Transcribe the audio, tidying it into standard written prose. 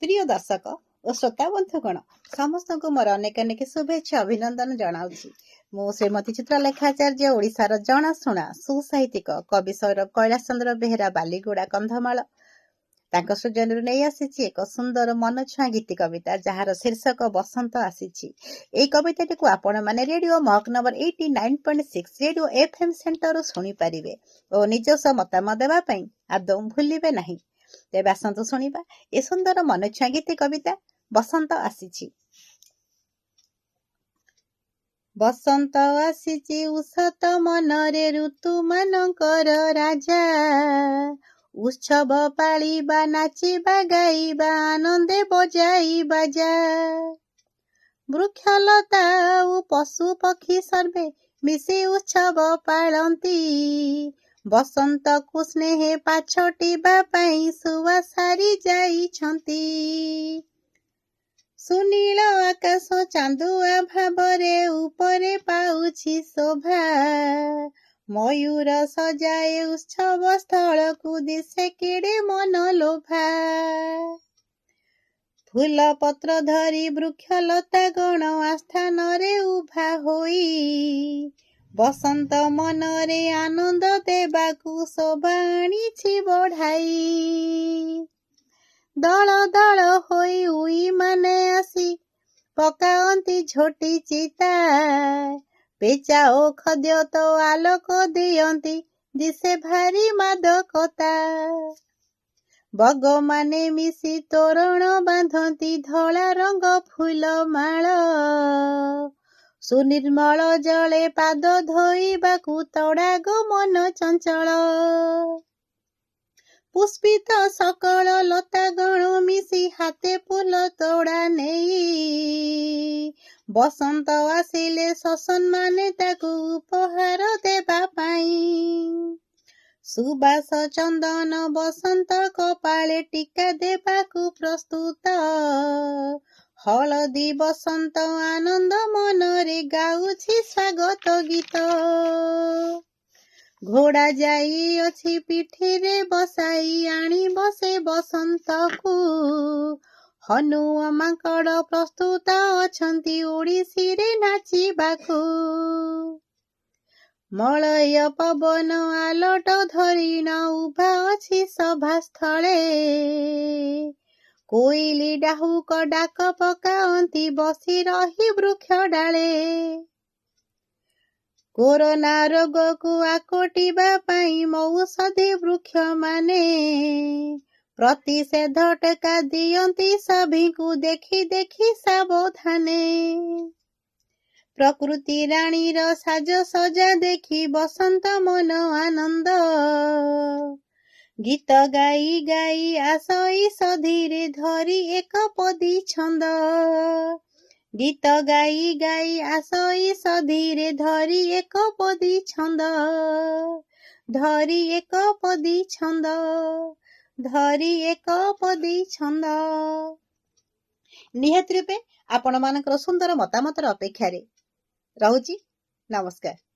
ପ୍ରିୟ ଦର୍ଶକ ଓ ଶ୍ରୋତା ବନ୍ଧୁଗଣ, ସମସ୍ତଙ୍କୁ ମୋର ଅନେକ ଅନେକ ଶୁଭେଚ୍ଛା ଅଭିନନ୍ଦନ ଜଣାଉଛି। ମୁଁ ଶ୍ରୀମତୀ ଚିତ୍ରଲେଖାଚାର୍ଯ୍ୟ, ଓଡ଼ିଶାର ଜଣାଶୁଣା ସୁସାହିତ୍ୟିକ କବି ସୌରଭ କୈଳାସ ଚନ୍ଦ୍ର ବେହେରା, ବାଲିଗୁଡ଼ା, କନ୍ଧମାଳ, ତାଙ୍କ ସୃଜନରୁ ନେଇ ଆସିଛି ଏକ ସୁନ୍ଦର ମନଛୁଆଁ ଗୀତି କବିତା, ଯାହାର ଶୀର୍ଷକ ବସନ୍ତ ଆସିଛି। ଏଇ କବିତାଟିକୁ ଆପଣମାନେ ରେଡିଓ ମହକ ନମ୍ବର 89.6 ରେଡିଓ ଏଫ୍ଏମ୍ ସେଣ୍ଟରରୁ ଶୁଣିପାରିବେ ଓ ନିଜସ୍ୱ ମତାମତ ଦେବା ପାଇଁ ଆଦୌ ଭୁଲିବେ ନାହିଁ। ତେବେ ଆସନ୍ତୁ ଶୁଣିବା ଏ ସୁନ୍ଦର ମନଛୁଆଁ ଗୀତି କବିତା ବସନ୍ତ ଆସିଛି। ବସନ୍ତ ଆସିଛି ଉଷତ ମନରେ, ଋତୁମାନଙ୍କର ରାଜା। ଉତ୍ସବ ପାଳିବା, ନାଚିବା, ଗାଇବା, ଆନନ୍ଦେ ବଜାଇ ବାଜା। ବୃକ୍ଷଲତା ଓ ପଶୁ ପକ୍ଷୀ ସର୍ବେ ମିଶି ଉତ୍ସବ ପାଳନ୍ତି। ବସନ୍ତକୁ ସ୍ନେହେ ପାଛୋଟିବା ପାଇଁ ଶୁଆ ସାରି ଯାଇଛନ୍ତି। ସୁନୀଳ ଆକାଶ ଚାନ୍ଦୁଆ ଭାବରେ ଉପରେ ପାଉଛି ଶୋଭା। ମୟୂର ସଜାଏ ଉତ୍ସବ ସ୍ଥଳକୁ, ଦିଶେ କେଡ଼େ ମନଲୋଭା। ଫୁଲ ପତ୍ର ଧରି ବୃକ୍ଷଲତା ଗଣ ଆସ୍ଥାନରେ ଉଭା ହୋଇ ବସନ୍ତ ମନରେ ଆନନ୍ଦ ଦେବାକୁ ଶୋଭା ଆଣିଛି ବଢ଼ାଇ। ଦଳ ଦଳ ହୋଇ ଉଇମାନେ ଆସି ପକାଅନ୍ତି ଝୋଟି ଚିତା। ପେଚା ଓ ଖଦ୍ୟୋତ ଆଲୋକ ଦିଅନ୍ତି, ଦିଶେ ଭାରି ମାଦକତା। ବଗମାନେ ମିଶି ତୋରଣ ବାନ୍ଧନ୍ତି, ଧଳା ରଙ୍ଗ ଫୁଲ ମାଳ। ସୁନିର୍ମଳ ଜଳେ ପାଦ ଧୋଇବାକୁ ତଡ଼ାଗ ମନ ଚଞ୍ଚଳ। ପୁଷ୍ପିତ ସକଳ ଲତା ଗଣ ମିଶି ହାତେ ଫୁଲ ତୋଡ଼ା ନେଇ ବସନ୍ତ ଆସିଲେ ସସମ୍ମାନେ ତାକୁ ଉପହାର ଦେବା ପାଇଁ। ସୁବାସ ଚନ୍ଦନ ବସନ୍ତ କପାଳେ ଟୀକା ଦେବାକୁ ପ୍ରସ୍ତୁତ। ହଳଦୀ ବସନ୍ତ ଆନନ୍ଦ ମନରେ ଗାଉଛି ସ୍ୱାଗତ ଗୀତ। ଘୋଡ଼ା ଯାଇଅଛି ପିଠିରେ ବସାଇ ଆଣିବ ସେ ବସନ୍ତକୁ। ହନୁ ମାଙ୍କଡ଼ ପ୍ରସ୍ତୁତ ଅଛନ୍ତି ଓଡ଼ିଶୀରେ ନାଚିବାକୁ। ମଳୟ ପବନ ଆଲୋଟ ଧରିଣ ଉଭା ଅଛି ସଭାସ୍ଥଳେ। କୋଇଲି ଡାହୁକ ଡାକ ପକାଅନ୍ତି ବସି ରହି ବୃକ୍ଷ ଡାଳେ। କୋରୋନା ରୋଗକୁ ଆକଟିବା ପାଇଁ ମୌଷଧି ବୃକ୍ଷମାନେ ପ୍ରତିଷେଧ ଟୀକା ଦିଅନ୍ତି ସଭିଙ୍କୁ ଦେଖି ଦେଖି ସାବଧାନେ। ପ୍ରକୃତି ରାଣୀର ସାଜସଜା ଦେଖି ବସନ୍ତ ମନ ଆନନ୍ଦ। ଗୀତ ଗାଇ ଗାଇ ଆସଇ ସଧୀରେ ଧରି ଏକ ପଦୀ ଛନ୍ଦ। ଗୀତ ଗାଇ ଗାଇ ଆସଇ ସଧୀରେ ଧରି ଏକ ପଦୀ ଛନ୍ଦ, ଧରି ଏକ ପଦୀ ଛନ୍ଦ, ଧରି ଏକ ପଦୀ ଛନ୍ଦ। ନିହାତି ରୂପେ ଆପଣମାନଙ୍କର ସୁନ୍ଦର ମତାମତର ଅପେକ୍ଷାରେ ରହୁଛି। ନମସ୍କାର।